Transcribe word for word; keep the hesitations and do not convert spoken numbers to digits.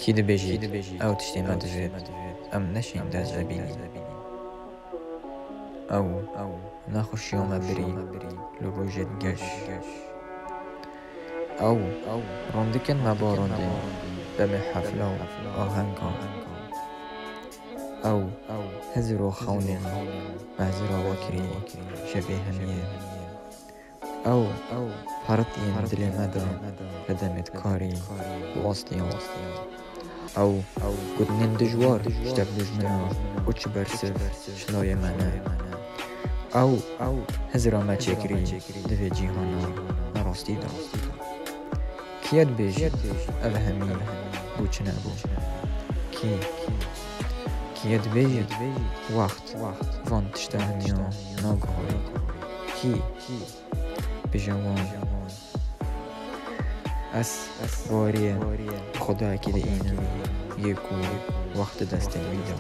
Kî dibêjî ew tiştê me divêt, em neşên dest vebînîn. Ew nexweşiya me birî li rojê digeş. Ew rondikin me barandê, demê hefla û ahenga. Ew hizir û xewnên me hizira we kirî şevê hemiyê. Ew perit yên dilê me de li demê dikarî û astiya. Ew gotinên dijwar ji tev dijmina û çi bersiv ji layê me ne. Ew hizira me çêkirî di vê cîhana nerastî de. Kî ye dibêjî ev hemî bû çi nebû? Kî? Kî ye dibêjî wext van tişta hemiya naguherî? Kî? Bêje wan. Ez wariyê Xwedayekî diînim yê ku wext di destê wî de.